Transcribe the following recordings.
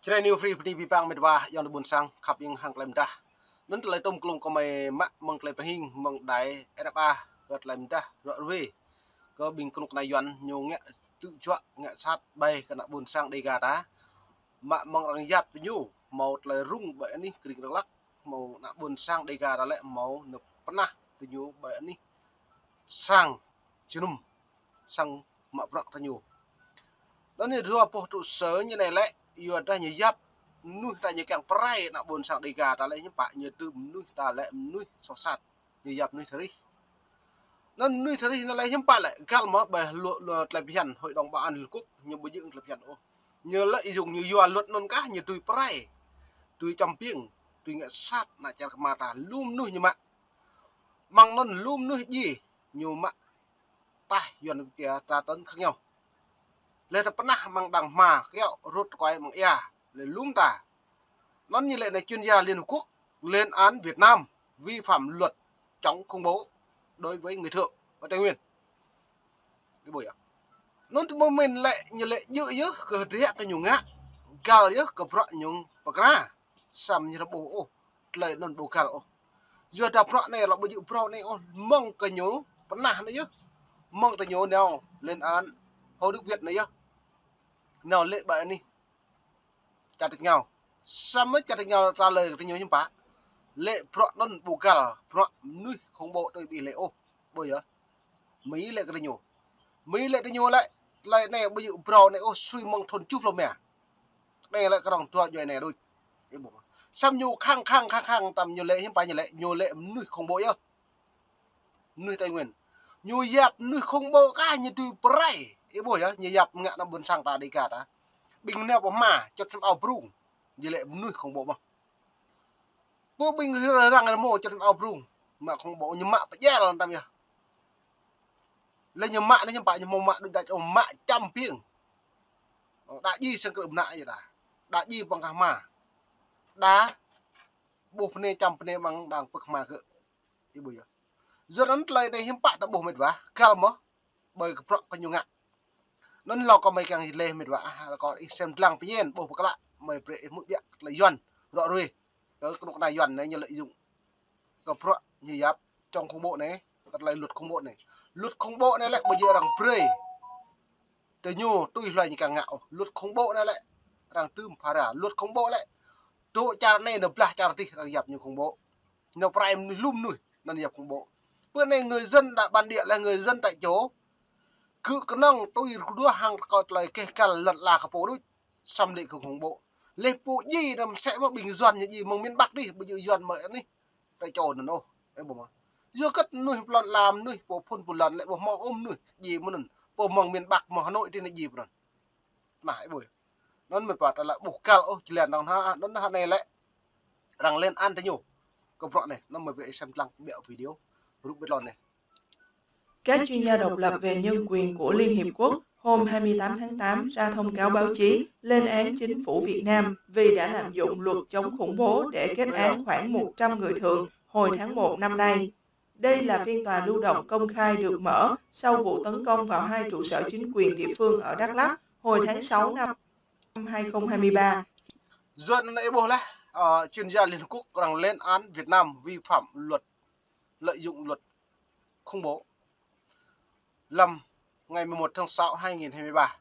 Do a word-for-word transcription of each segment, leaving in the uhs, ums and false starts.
Jrai New Free bơni abih bang met wa ayŏng adơi ƀuôn sang khăp hiam hăng tơlơi mơdah. Anŭn tơlơi tơm klung kơ mơi mă mơ̆ng tơlơi pơhing mơ̆ng đài R F A kơ tơlơi mơdah ruă ruê kơ ƀing kơnuk kơna Yuan ñu ngă tơjuă ngă sat ƀai kơ ană ƀuôn sang Dêga ta. Mă mơ̆ng arăng yap ñu hmâo tơlơi rŭng ƀơi anih kring rơlăk, hmâo ană ƀuôn sang Dêga ta lĕ hmâo nao pơnah tơ ñu ƀơi anih sang jơnum, sang mă bruă tơ ñu. Anŭn ñu dua boh trụ sở ñu anai lĕ, yua dah ñu yap mơnuih ta ñu kiăng pơrai ană ƀuôn sang Dêga ta lĕ hiư̆m pă, ñu tŭ mơnuih ta lĕ mơnuih soh sat, ñu yap mơnuih tơrih. Anŭn mơnuih tơrih anŭn lĕ hiư̆m pă lĕ, găl mơ̆ ƀơi lu-, lu-, tơlơi phiăn Hội đồng Bảo an Liên Hợp Quốc, ñu ƀu djơ̆ tơlơi phiăn ôh. Ñu lĕ yŭng ñu yua luật anŭn kah ñu tui pơrai, tui čăm piêng, tui ngă sat ană čar kơmar ta, lu mơnuih ñu mă. Mơ̆ng anŭn lu mơnuih djai ñu mă taih Yuan kia tra tấn khác nhau. Lĕ ta pơnah mơ̆ng đang hma kiaŏ rut kuai mơ̆ng ia, lĕ lŭm ta. Anŭn ñu lĕ anai chuyên gia Liên Hợp Quốc lên án Việt Nam vi phạm luật chống khủng bố đối với người Thượng ở Tây Nguyên. Ih ƀuh yơh. Anŭn tơ mơ̆n lĕ ñu lĕ djơ̆ yơh kơ hơdră kơ ñu ngă, găl yơh kơ bruă ñu pơkra. Samơ̆ ñu ƀuh ôh, tơlơi anŭn ƀu găl ôh. Yua dah bruă anai lŏ ƀu djơ̆ bruă anai ôh, mơ̆ng kơ ñu pơnah anai yơh. Mơ̆ng kơ ñu nao lên án Hồ Đức Việt anai yơh. Nao lĕ ƀơi anih čar tơngao. Samơ̆ čar tơngao trả lời kơ ñu hiư̆m pă. Lĕ bruă anŭn ƀu găl, bruă mơnuih khủng bố tui ƀing lĕ ôh. Ƀuh yơh. Mi lĕ kơ ñu. Mi lĕ kơ ñu lĕ, tơlơi anai ƀu djơ̆ bruă anai ôh sui mơ̆ng thun tơjuh pluh rơma. Anai lĕ kơ rong dua djuai anai đôč. Ih ƀuh. Samơ̆ ñu khăng khăng khăng khăng tăm ñu lĕ hiư̆m pă ñu lĕ, ñu lĕ mơnuih khủng bố yơh. Mơnuih Tây Nguyên. Ñu yap mơnuih khủng bố kah ñu tui pơrai. Ih ƀuh yơh, ñu yap ngă ană ƀuôn sang ta Dêga ta. Ƀing nao pơ hma, čŏt sum ao brung. Ñu lĕ mơnuih khủng bố mơ̆n. Pơ ƀing arăng rơmô čŏt sum ao brung. Mă khủng bố ñu mă pơdjai lăm tăm yơh. Lĕ ñu mă anai hiư̆m pă ñu hmâo mă đôč đač ôh, mă čăm piêng. Đa djai sang krư̆ mơnă yơh đa. Đa djai pơ̆ng kah hma. Đa ƀuh pơnê čăm pơnê mơ̆ng đang pơ̆k hma gơ̆. Ih ƀuh yơh. Yua anŭn tơlơi anai hiư̆m pă ta ƀuh met wa, găl mơ̆, ƀơi kơ bruă kơ ñu ngă. Anŭn lŏ kơ mơi kiăng lĕ met wa, ah, lŏ kơ ih sem lăng pơñen, ƀuh pơklă, mơi brơi ih hmư̆ biă tơlơi Yuan, ruă ruê. Kơ kơnuk kơna Yuan anai ñu lợi dụng kơ bruă ñu yap chống khủng bố anai, kơ tơlơi luật khủng bố anai. Luật khủng bố anai lĕ ƀu djơ̆ arăng brơi tơ ñu tui hloi ñu kiăng ngă ôh. Luật khủng bố anai lĕ arăng tŭm phara. Luật khủng bố lĕ dŏ čar anai nao blah čar adih arăng yap ñu khủng bố. Nao pơrai mơnuih lŭm mơnuih anŭn yap khủng bố. Bơ anai người dân đã bản địa là người dân tại chỗ. Gơ̆ kơnơ̆ng tui rơkơduah hăng rơkâo tơlơi keh găl lŏn ala kơ pô đôč. Samơ̆ lĕ gơ̆ khủng bố. Lĕ pô djai anŭn mơsĕ mơ̆ ƀing Yuan ñu djai mơ̆ng miền Bắc adih, ƀu djơ̆ Yuan mơi anih. Tại chỗ anŭn ôh, ih ƀuh mơ̆. Yua kơ mơnuih pơlŏn ala mơnuih, pô phŭn pơlŏn lĕ ƀu hmâo ôh mơnuih djai mơ̆n anŭn. Pô mơ̆ng miền Bắc, mơ̆ng Hà Nội adih ñu djai mơ̆n anŭn. Nah, ih ƀuh. Anŭn met wa ta lĕ ƀu găl ôh, jơlan anŭn ha, anŭn ha anai lĕ arăng lên án tơ ñu. Kơ bruă anai, anŭn mơi brơi ih sem lăng biă video rup bit lon anai. Các chuyên gia độc lập về nhân quyền của Liên Hiệp Quốc hôm hai mươi tám tháng tám ra thông cáo báo chí lên án chính phủ Việt Nam vì đã lạm dụng luật chống khủng bố để kết án khoảng một trăm người Thượng hồi tháng một năm nay. Đây là phiên tòa lưu động công khai được mở sau vụ tấn công vào hai trụ sở chính quyền địa phương ở Đắk Lắk hồi tháng sáu năm hai không hai ba. Yua anŭn ih ƀuh laih, ơ, chuyên gia Liên Hợp Quốc arăng lên án Việt Nam vi phạm luật, lợi dụng luật khủng bố. Lăm ngày mười một tháng sáu hai nghìn hai mươi ba.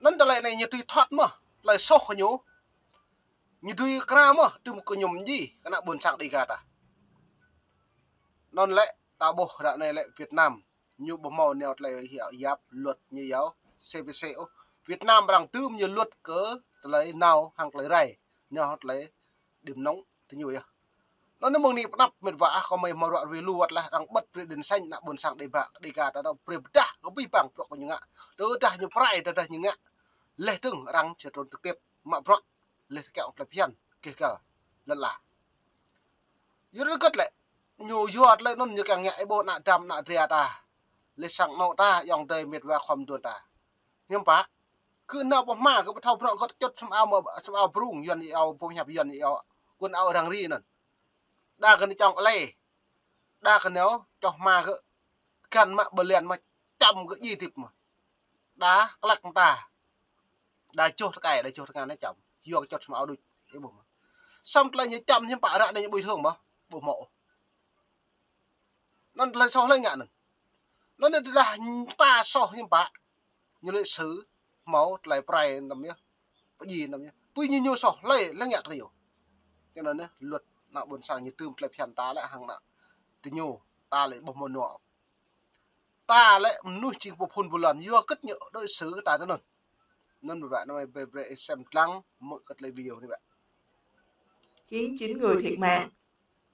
Anŭn tơlơi anai ñu tui thot mơ̆, tơlơi soh kơ ñu. Ñu tui kra mơ̆, tŭm kơ ñu mơñi, kơ ană ƀuôn sang Dêga ta. Anŭn lĕ, ta ƀuh ră anai lĕ Việt Nam, ñu ƀu hmâo nao tơlơi hiăp yap luật ñu yua C P C ôh. Việt Nam arăng tŭm ñu luật kơ tơlơi nao hăng tơlơi rai, nao tơlơi điểm nóng tơ ñu yơh. Anŭn mơ̆ng anai pơnăp met wa ah, kơ mơi hmâo ruă ruê lu wơ̆t laih arăng bật brơi đèn xanh ană ƀuôn sang Dêga, Dêga ta dŏ brơi pơdah kơ abih bang bruă kơ ñu ngă. Tơdah ñu pơrai, tơdah ñu ngă. Leh tơ̆ng arăng sẽ trốn trực tiếp mă bruă, leh tơkĕ ƀơi tơlơi phiăn, keh găl lŏn ala. Yua anŭn gơ̆t lĕ, ñu yua tơlơi anŭn ñu kiăng ngă ih ƀuh ană dăm ană dra ta. Leh sang anŏ ta, ayŏng adơi met wa khŏm dŏ ta. Hiư̆m pă, gơ̆ nao pơ hma, gơ̆ ƀu thâo bruă, gơ̆ čŏt sum ao mơ̆, sum ao brung, Yuan ih ao, pơhiăp Yuan ih ao, quần áo răng ri anŭn. Đa gơ̆ nao čŏng alai, đa gơ̆ nao čŏh hma gơ̆, găn mă ƀơi lan mă čăm gơ̆ djai hơdip mơ̆. Đa klăk mơta, đa čŏh tơkai, đa čŏh tơngan anai čăm. yua kơ čŏt hmâo đôč, ih ƀuh mơ̆. Samơ̆ tơlơi ñu čăm hiư̆m pă ră anai ñu ƀu thâo mơ̆, ƀu hmâo ôh. Anŭn tơlơi soh hlơi ngă anŭn. Anŭn tơdah ta soh hiư̆m pă, ñu lịch sử hmâo tơlơi pơrai năm yơh, pơdjai năm yơh. Tui ñu ñu soh hlơi, hlơi ngă tơlơi ñu. Tui anŭn yơh, luật ană ƀôn sang ñu tơm tơlơi phiăn ta lĕ hăng ană tơ ñu, ta lĕ ƀu hmâo nua. Ta lĕ mơnuih jing pô phun ƀu lŏn, yua kơ ñu đối xử kơ ta tui anŭn. Anŭn ƀă anai brơi brơi sem lăng, mơ̆ kơ tơlơi video anai ƀă. Khiến chín người thiệt mạng.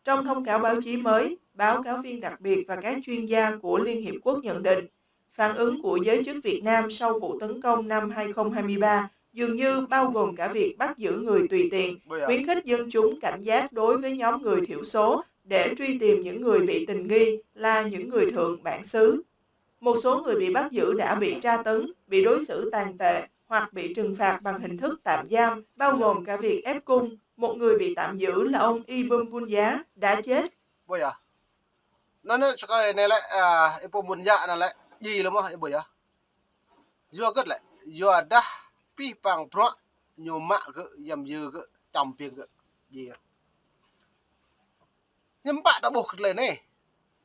Trong thông cáo báo chí mới, báo cáo viên đặc biệt và các chuyên gia của Liên Hiệp Quốc nhận định, phản ứng của giới chức Việt Nam sau vụ tấn công năm hai không hai ba dường như bao gồm cả việc bắt giữ người tùy tiện, khuyến khích dân chúng cảnh giác đối với nhóm người thiểu số để truy tìm những người bị tình nghi là những người thượng bản xứ. Một số người bị bắt giữ đã bị tra tấn, bị đối xử tàn tệ hoặc bị trừng phạt bằng hình thức tạm giam, bao gồm cả việc ép cung. Một người bị tạm giữ là ông Y Bum Bun Ya đã chết. Ƀuh yơh. Anŭn yơh, sơkơi anai lĕ, a, Y Bum Bun Ya anai lĕ, djai lĕ mơ̆, ih ƀuh yơh. Yua kơ lĕ, yua dah pih pang bruă ñu mă gơ̆, yăm yơ gơ̆, čăm piêng gơ̆, djai yơh. Hiư̆m pă ta ƀuh kơ tơlơi anai.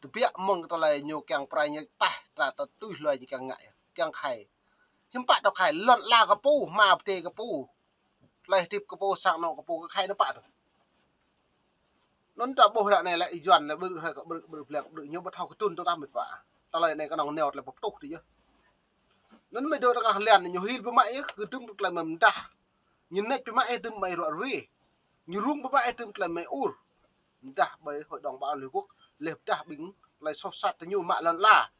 Tơbiă mơ̆ng tơlơi ñu kiăng pơrai ñu tah, ta, ta tui hloi ñu kiăng ngă yơh, kiăng khai. Hiư̆m pă ta khai, lŏn ala kơ pô, hma pơdai kơ pô. Tơlơi hơdip kơ pô, sang anŏ kơ pô, kơ khai anŭn pă tơ. Anŭn ta ƀuh ră anai lĕ Yuan lĕ ƀrư̆ hrơi kơ ƀrư̆, ƀrư̆ blek ƀrư̆ ñu ƀu thâo kơtưn tơdah mĕt wa. Tơlơi anai kơnơ̆ng neo tơlơi pơtuh tơ yơh. Anŭn mơ̆ dŏ tơngah lian ñu hil pơmă yơh, kơdŭm tơlơi mơ̆ mơdah. Ñu nĕč pơmă yơh tơm mơi ruă ruê. Ñu rŭng pơmă yơh tơm tơlơi mơi ur. Mơdah ƀơi Hội đồng Bảo an Liên Hợp Quốc, laih mơdah ƀing tơlơi soh sat tơ ñu mă lŏn ala.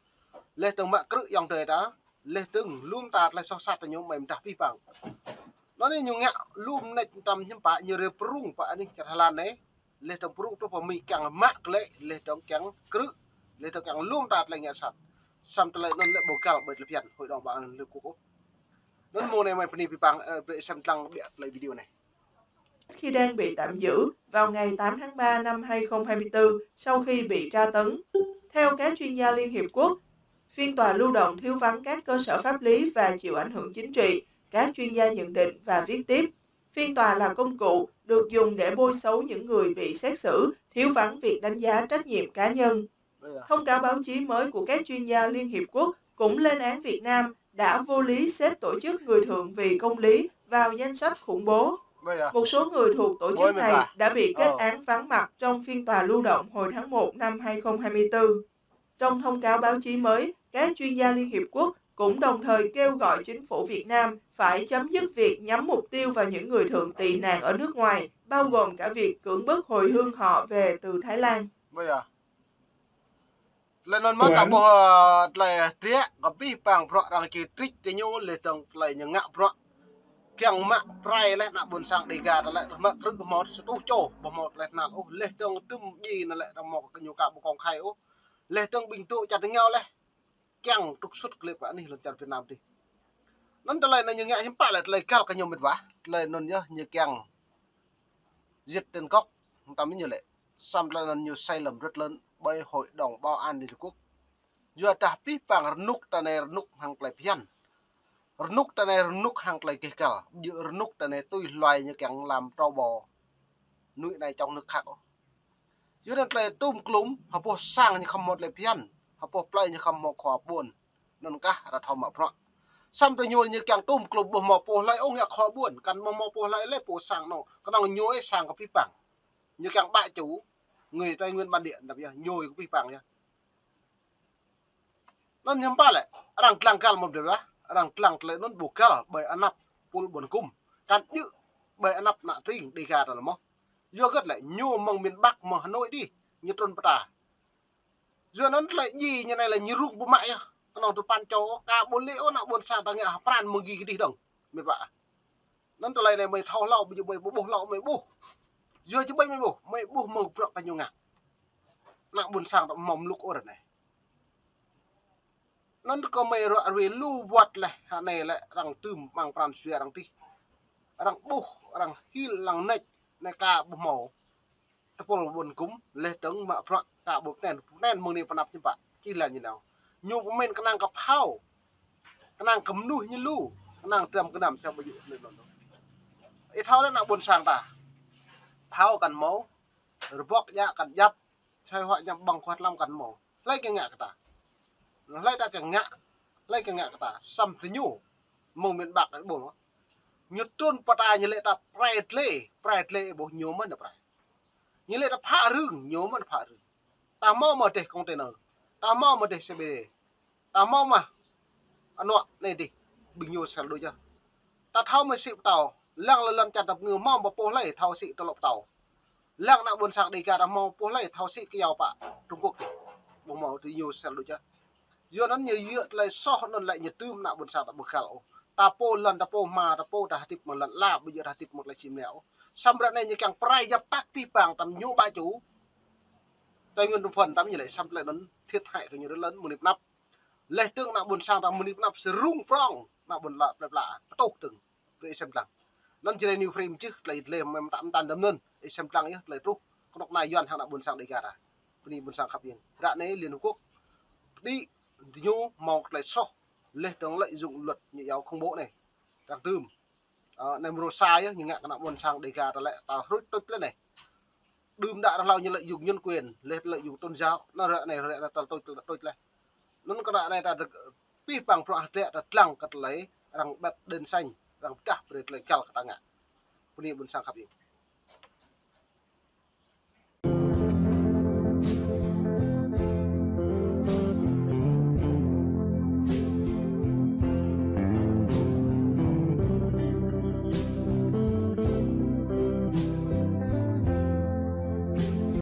Laih dơ̆ng mă krư̆ ayŏng adơi ta, laih dơ̆ng lŏm ta tơlơi soh sat tơ ñu mơi mơdah pih pang. Anŭn anai ñu ngă lŏm nĕč tơm hiư̆m pă ñu rê prung pă anih čar Thái Lan anai. Laih dơ̆ng prung truh pơ Mi kiăng mă glaĭ, laih dơ̆ng kiăng krư̆, laih dơ̆ng kiăng lŏm ta tơlơi ngă sat. Samơ̆ tơlơi anŭn lĕ ƀu găl ƀơi tơlơi phiăn Hội đồng Bảo an Liên Hợp Quốc ôh. Anŭn mơ̆ng anai mơi bơni pih pang, ơ, brơi sem lăng ƀiă tơlơi video anai. Khi đang bị tạm giữ vào ngày tám tháng ba năm hai không hai tư sau khi bị tra tấn. Theo các chuyên gia Liên Hiệp Quốc, phiên tòa lưu động thiếu vắng các cơ sở pháp lý và chịu ảnh hưởng chính trị, các chuyên gia nhận định và viết tiếp, phiên tòa là công cụ được dùng để bôi xấu những người bị xét xử, thiếu vắng việc đánh giá trách nhiệm cá nhân. Thông cáo báo chí mới của các chuyên gia Liên Hiệp Quốc cũng lên án Việt Nam đã vô lý xếp tổ chức Người Thượng vì Công lý vào danh sách khủng bố. Một số người thuộc tổ chức này đã bị kết án vắng mặt trong phiên tòa lưu động hồi tháng một năm hai không hai tư. Trong thông cáo báo chí mới, các chuyên gia Liên Hiệp Quốc cũng đồng thời kêu gọi chính phủ Việt Nam phải chấm dứt việc nhắm mục tiêu vào những người Thượng tị nạn ở nước ngoài, bao gồm cả việc cưỡng bức hồi hương họ về từ Thái Lan. Tơlơi anŭn mơ̆ ta ƀuh, ơ, tơlơi hơdră kơ pih pang bruă arăng či trích tơ ñu laih dơ̆ng tơlơi ñu ngă bruă. Kiăng mă pơrai laih ană ƀôn sang Dêga ta lĕ, mă krư̆ hmâo sa rơtuh čô, ƀu hmâo tơlơi tơnal ôh, laih dơ̆ng tơm djai anŭn lĕ arăng hmâo kơ ñu ka ƀu kông khai ôh. Laih dơ̆ng ƀing dŏ čar tơngao laih. Kiăng trục xuất kơ lĕ pơ anih lŏn čar Việt Nam tih. Anŭn tơlơi anŭn ñu ngă hiư̆m pă lĕ tơlơi găl kơ ñu mĕt wa. Tơlơi anŭn yơh ñu kiăng diệt tận gốc, tơm ñu lĕ. Samơ̆ tơlơi anŭn ñu sai lầm rất lớn ƀơi Hội đồng Bảo an Liên Hợp Quốc. Yua dah pih pang rơnŭk ta anai rơnŭk hăng tơlơi phiăn. Rơnŭk ta anai rơnŭk hăng tơlơi gêh găl. Yua rơnŭk ta anai tui hloi ñu kiăng làm trâu bò nuih anai čŏng nước khác ôh. Yua anŭn tơlơi tŭm klŭm, hơpô sang ñu khŏm hmâo tơlơi phiăn, hơpô plơi ñu khŏm hmâo khua ƀuôn. Anŭn kah ră thâo mă bruă. Samơ̆ tơ ñu ñu kiăng tŭm klŭm ƀu hmâo pô hlơi ôh ngă khua ƀuôn, kăn ƀu hmâo pô hlơi lĕ pô sang anŭn, kơnơ̆ng ñu ih sang kơ pih pang. Ñu kiăng ƀă ču, người Tây Nguyên bản địa, đăp yơh, ñu kơ pih pang yơh. Anŭn hiư̆m pă lĕ, arăng lăng găl mơ̆ ƀlĕ lah, arăng lăng tơlơi anŭn ƀu găl ƀơi anăp pul ƀôn gum, kăn djơ̆ ƀơi anăp ană tring Dêga ta lĕ mơ̆. Yua hơget lĕ, ñu mơ̆ng miền Bắc mơ̆ Hà Nội dih, ñu trŭn pơ ta. Yua anŭn tơlơi djai ñu anai lĕ ñu rŭng pơmă yơh, kơnơ̆ng tơpăn čô, ka ƀu lĕ ôh ană ƀôn sang ta ngă hơpran mơ̆ng gih kơdih dơ̆ng, mĕt wa. Anŭn tơlơi anai mơi thâo hlâo, ƀu djơ̆ mơi ƀu ƀuh hlâo mơi ƀuh. Yua či ƀơi mơi ƀuh, mơi ƀuh mơ̆ng bruă kơ ñu ngă. Ană ƀôn sang ta mơ̆ng mlŭk ôh ră anai. Anŭn kơ mơi ruă ruê lu wơ̆t laih, hă anai lĕ arăng tŭm mơ̆ng pran jua arăng tih. Arăng ƀuh, arăng hil, arăng nĕč, anai ka ƀu hmâo. Tơpul ƀôn gum, laih dơ̆ng mă bruă, ka ƀu pơten, pơten mơ̆ng anai pơnăp hiư̆m pă, či lăng ñu nao. Ñu pơmĭn kơnang kơ phao, kơnang kơ mơnuih ñu lu, kơnang dram gơnam sa ƀu djơ̆ anŭn anŭn. Ih Thâo lĕ ană ƀôn sang ta. Phao kăn hmâo, rơbŏk djă kăn djăp, soi huă ñăm ƀơ̆ng kuat lăm kăn hmâo. Hlơi kiăng ngă kơ ta. Hlơi ta kiăng ngă, hlơi kiăng ngă kơ ta. Samơ̆ tơ ñu, mơ̆ng miền Bắc anai ƀuh. Ñu trŭn pơ ta ñu lĕ ta prai tlê, prai tlê ƀuh ñu mơ̆n ta prai. Ñu lĕ ta phă rưng, ñu mơ̆n ta phă rưng. Ta hmâo mơ̆ dêh container. Ta hmâo mơ̆ dêh xe bê đê. Ta hmâo mơ̆ anuă anai dih, ƀing ñu sel đôč yơh. Ta thâo mơ̆ sĭ pơtâo, lăng lŏn čar ta pơngư hmâo mơ̆ pô hlơi thâo sĭ tơlŏ pơtâo. Lăng ană ƀôn sang Đêga ta hmâo pô hlơi thâo sĭ kơyâo pă Trung Quốc dih. Ƀu hmâo, tơ ñu sel đôč yơh. Yua anŭn ñu yua tơlơi soh anŭn lĕ ñu tŭm ană ƀôn sang ta ƀu găl ôh. Ta pô lŏn, ta pô hma, ta pô ta hơdip mơ̆ng lŏn ala, ƀu djơ̆ ta hơdip mơ̆ng tơlơi čim neo ôh. Samơ̆ ră anai ñu kiăng prai yap tăt abih bang ta ñu ƀu ču. Tây Nguyên Trung Phần ta ñu lĕ samơ̆ tơlơi anŭn thiệt hại kơ ñu rơ̆ lŏn mơ̆ng anăp anăp. Leh dơ̆ng ană ƀôn sang ta mơ̆ng anăp anăp sơrŭng prŏng, ană ƀôn la plep la, pơtuh dơ̆ng. Brơi ih sem lăng. Anŭn jơnai New Frame čih tơlơi dlem mơ̆ng ta mơtam dơ̆m anŭn, ih sem lăng yơh tơlơi truh. Kơnuk kơna Yuan hăng ană ƀôn sang Đêga ta. Bơni ƀôn sang khăp yang. Ră anai Liên Hợp Quốc pơđĭ ñu hmâo tơlơi soh. Leh dơ̆ng lợi dụng luật ñu iâu khủng bố anai. Răng tŭm. Ơ, anai mrô sa yơh, ñu ngă kơ ană ƀôn sang Đêga ta lĕ, ta hrŭč tuč lĕ anai. Đưm đă rơhlâo ñu lợi dụng nhân quyền, leh lợi dụng tôn giáo, anŭn ră anai, ră anai ta tuč, ta tuč leh. Anŭn kơ ră anai ta dơ̆ng, abih bang bruă hơdră ta lăng kơ tơlơi, arăng bật đèn xanh, arăng pơdah brơi tơlơi găl kơ ta ngă. Bơni ƀôn sang khăp yang.